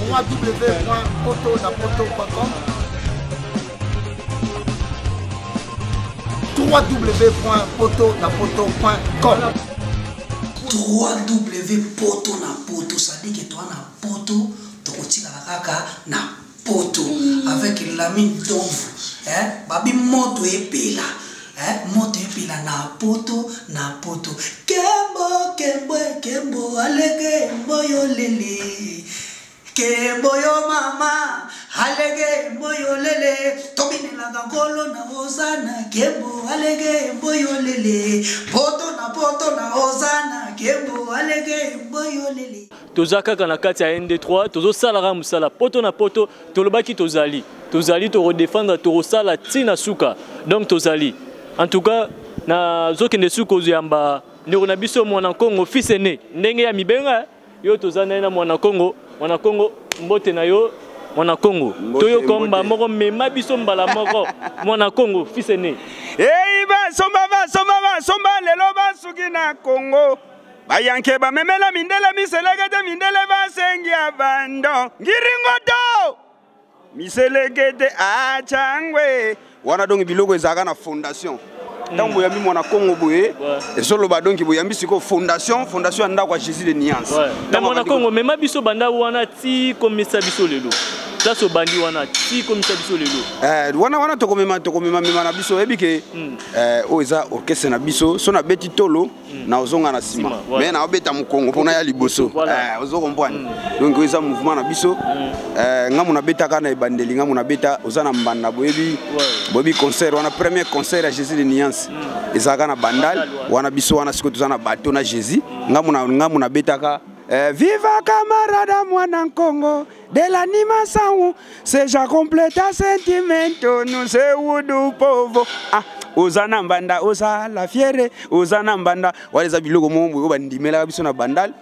www.potonapoto.com www.potonapoto.com 3w poto na poto sadike toa na poto tokotikala kaka na poto avec lamine donvu eh? Babi moto epela eh? Moto epela na poto na poto. Kembo kembo kembo alege mboyo lele kembo yo mama alege mboyo lele tobinelaka nkolo na ozana kembo alege mboyo lele poto na poto na ozana kembo alege mboyo lele. Toza kaka na kati ya ND3, tozosalaka mosala poto na poto. Tolobaki tozali, tozali, tokodefendre, tokosala ntina suka. Donc tozali en tout cas nazokende suka ozoyamba ndeko na biso mwana Kongo fils aîné ndenge ya mibenga yo. Toza naye na mwana Kongo. Mwana Kongo, mbote na yo mwana Kongo. Toyoka mba moko mema biso mbala moko mwana Kongo fils aîné. Ei, basomba basomba basomba lelo basuki na Kongo. Bayanke bamemela mindele miselekete, mindele basengi ya bando ngiringoto miselekete achangwe wana. Donc biloko ezalaka na fondation. Ntango boyambi mwana Kongo boye, ezoloba donc boyambi sikoyo fondation, fondation ya ndako ya Jésus de Nuance. Na mwana Kongo, mema biso banda wana ti komisa biso lelo, place obandi wana ti komisa biso lelo. Wana wana tokomema, tokomema mema na biso. Oyebi ke oyo eza orchestre na biso. So nabeti tolo na ozonga na nsima, mais naobeta mokongo mpona ya liboso. Ozo comprendre? Donc oyo eza mouvement na biso. Ngambo nabetaka na ebandeli, ngambo nabeta oza na mbanda. Boyebi, boyebi concert wana, premier concert ya Jésus de Nuance ezalaka na Bandal wana. Biso wana sikoyo toza na bato na Jésus. Ngambo nabetaka "Viva camarada mwana Nkongo de l'animação seja completa sentimento no seu do povo." Ah, oza na mbanda, oza la fiere, oza na mbanda wana. Eza biloko moko boye oyo bandimelaka biso na Bandal,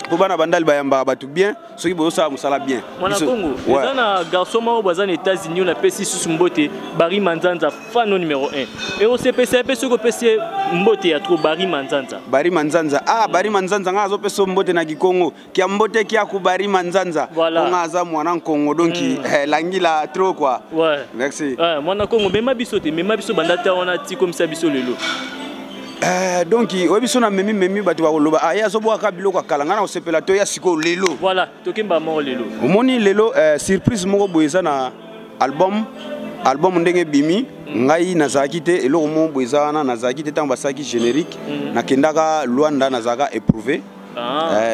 mpo bana Bandal bayambaka bato bien soki bozosala mosala bien. Mwana Kongo, eza na garçon moko baza na États-Unis oyo napesi susu mbote, Bari Manzanza, fano numéro 1. E osepesa ye mpe soki opesi ye mbote ya trop, Bari Manzanza. Bari Manzanza, ah, Bari Manzanza, nga azopesa mbote na Kikongo kia mbote kia ku Bari Manzanza. Voilà. Aza mwana Nkongo, donc langila trop quoi. Merci. Ouais, mwana Kongo, mema biso te, mema biso banda ta wana ti komisa biso lelo. Donc oyebi so na memi memi, bato bakoloba aye azobwaka biloko ya kala. Ngai na kosepela toya sikoyo lelo. Voilà, tokemba moko lelo. Omoni lelo surprise moko boye eza na album. Album ndenge ebimi, ngai nazalaki te. Eloko moko boye eza wana, nazalaki te ntango basalaki générique. Nakendaka Lwanda, nazalaka éprouvé.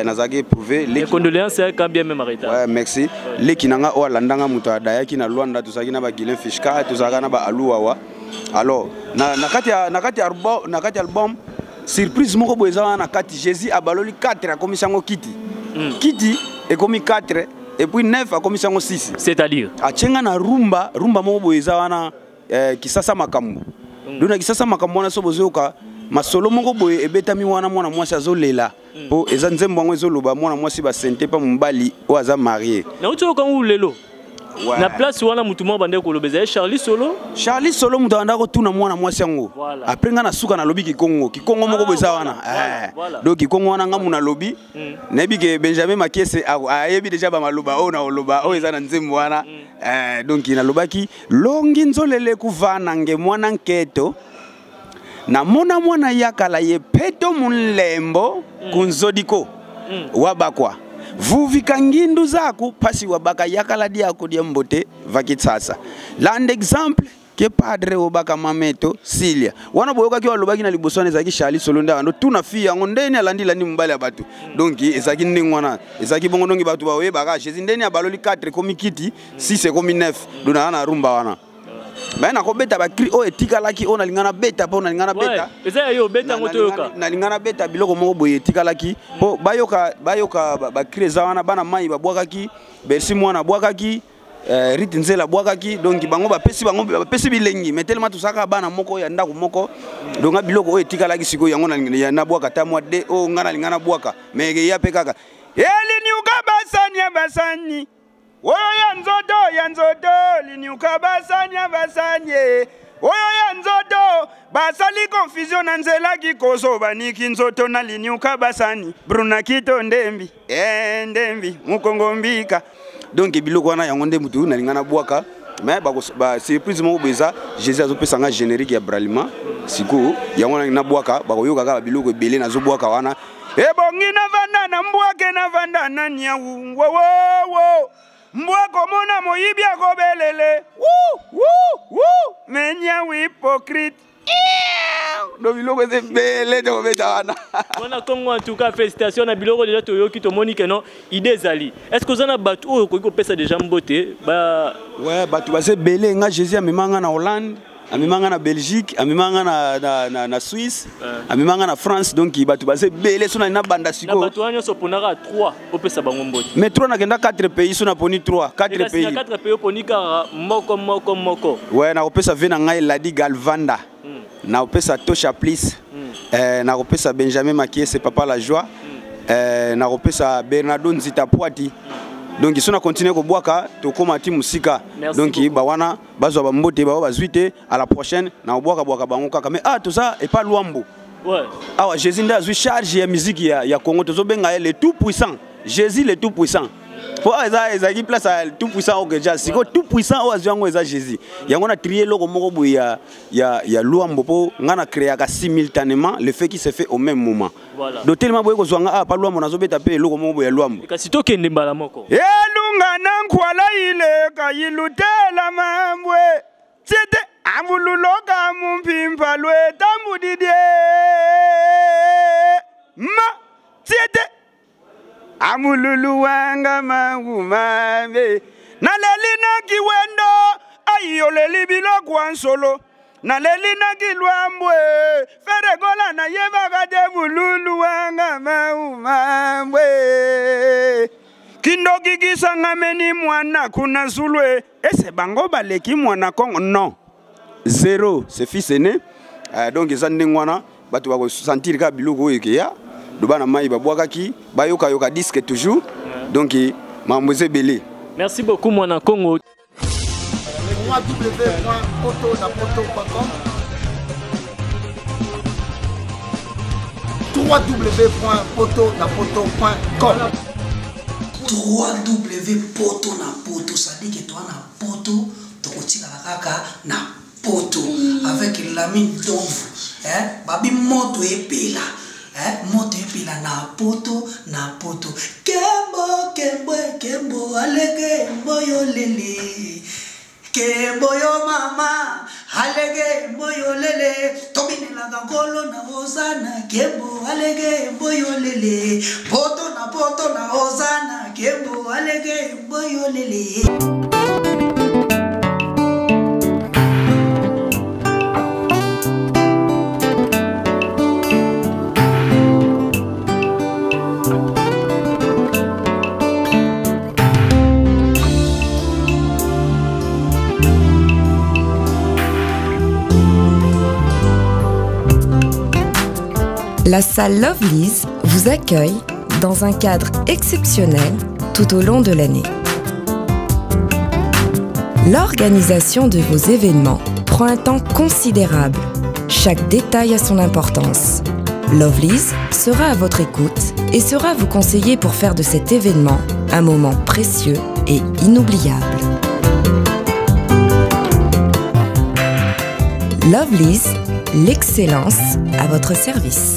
Nazalaki éprouvé. Les condoléances quand bien même arrêté. Ouais, merci. Leki na nga oyo alandanga, moto adayaki na Lwanda, tozalaki na bagilin Fishka, tozalaka na baaluwawa. Alors na kati ya album, na kati ya album surprise moko boye eza wana na kati. Jésus abaloli 4, akomisi yango kiti. Kiti ekomi 4 et puis 9 akomisi yango 6. C'est-à-dire? Atie nga na rumba, rumba moko boye eza wana, Kisasa makambo. Donc na Kisasa makambo wana, so bozoyoka masolo moko boye ebetami wana, mwana mwasi azolela mpo eza nzembo yango ezoloba mwana mwasi basente mpa mobali oyo aza marie. Nauti oyoka ngo lelo na place wana. Motu moko bandeki koloba ezali Charlie Solo. Charlie Solo moto abanda kotuna mwana mwasi yango. Après nga na suka nalobi Kikongo, Kikongo moko boye eza wana. Donc Kikongo wana nga mu nalobi. Nayebi ke Benjamin Makiese ayebi déjà bamaloba oyo na koloba oyo eza na nzembo wana. Donc nalobaki: "Longi nzolele kuvanange mwana nketo, namona mwana yakala ye peto munlembo kunzodiko wabakwa vuvika ngindu zaku pasi wabaka yakala diako dia mbote vakitsasa landa exemple ke padre obaka mameto silia." Wana boyokaki oyo alobaki na liboso wana ezalaki Charlie Solo nde ando tuna fille yango ndeni alandi landi mobali ya bato. Donc ezalaki ndenge wana, ezalaki bongo. Donc bato baoyebaka Jésus ndeni abaloli 4 ekomi kiti, 6 ekomi 9. Donc naza na rumba wana, me nakobeta bacri oyo etikalaki, oyo nalinga nabeta, mpo nalinga nabeta. Eza ya yo, obeta yango toyoka. Nalinga nabeta biloko moko boye etikalaki mpo bayoka, bayoka bacri eza wana. Bana mai babwakaki, Bersi mwana abwakaki, Rit Nzela abwakaki. Donc bango bapesi, bango bapesi bilengi, mais tellement tosalaka bana moko ya ndako moko. Donc nga biloko oyo etikalaki sikoyo yango nabwaka ta mwa de oyo nga nalinga nabwaka, mais eya mpe kaka eliniuka basani ya basani oyo ya nzoto ya nzoto liniuka basani ya basani oyo ya nzoto basali confusion na nzela kikoso baniki nzoto na liniuka basani bruna kito ndembi e ndembi mukongo mbika. Donc biloko wana yango nde mutu nalinga nabwaka. Mais ba surprise moko boye eza Jésus azopesa nga générique ya Bralima sikoyo, yango wana nabwaka, bakoyoka kaka biloko ebele nazobwaka wana. Ebongi navanda na mbwake, navanda na niau wowowo, mbwa komona moyibi akobelele wu wu wu, me niau hypocrite. Do biloko eza ebele tokobeta wana. Wana Congo, en tout cas félicitations na biloko déjà toyoki, tomoni ke non, idée ezali. Est ce que oza na bato oyo okoki kopesa déjà mbote ba? Ouais, bato baza ebele. Nga Jésus amema nga na Hollande, amema nga na Belgique, amema nga na Suisse, amema nga na France. Donc bato baza ebele so na banda sikoyo. Na bato wana nyonso oponaka 3 opesa bango mbote? Mais 3, nakenda 4 pays, so naponi 3, 4 pays. 4 pays, oponi kaka moko moko moko. Ouais, nakopesa ve na ngai Ladi Galvanda, nakopesa Tosha Plis, nakopesa Benjamin Makiese, papa la joie, nakopesa Bernardo Nzita Poati. Donc so na continue kobwaka, tokóma ti mosika. Donc bawana bazwa bambote, bao bazwi te, à la prochaine na kobwaka-bwaka bango kaka. Mais ah, toza epa Lwambo. Awa Jésus nde azwi charge ya musique ya Congo, tozobenga ye le tout puissant, Jésus le tout puissant, po awa eza ezalaki place ya tout puissant oyo keja. Sikoyo tout puissant oyo azwi yango eza Jésus. Yango na trie eloko moko boye ya Lwambo, mpo nga na créaka simultanément le fait qui se fait au même moment. Donc tellement boye kozwa nga awa pa Lwambo, nazobeta mpe eloko moko boye ya Lwambo. Kasi tokende mbala moko. Elunga na nkwala ileka yilutela mambwe tiete ambululoka mumpimpa lwetambudidie ma tiete amululu wanga mangumambe naleli nakiwendo ayoleli biloko ya nsolo naleli nakilwambwe feregola nayebaka te bululu wanga maumambwe kindoki kisangameni mwana kuna zulwe ese bango baleki mwana Kongo non zéro, c'est fils aîné. Donc eza ndenge wana, bato bakosentir kaka biloko oyo ekeya loba na mai babwakaki, bayokayoka disque toujours. Donc makambo eza ebele. Merci beaucoup, mwana Congo. www.potonapoto.com, www.potonapoto.com. 3W poto na poto, c'est-à-dire que toa na poto, tokotikala kaka na poto avec Lamine Donvu, eh? Babi moto epela, eh? Moto epela na poto na poto. Kembo kembo kembo alege mboyo lele kembo yo mama alege mboyo lele tobinelaka nkolo na ozana kembo alege mboyo lele poto na poto na ozana kembo alege mboyo lele. La salle Lovely's vous accueille dans un cadre exceptionnel tout au long de l'année. L'organisation de vos événements prend un temps considérable. Chaque détail a son importance. Lovely's sera à votre écoute et sera vous conseiller pour faire de cet événement un moment précieux et inoubliable. Lovely's, l'excellence à votre service.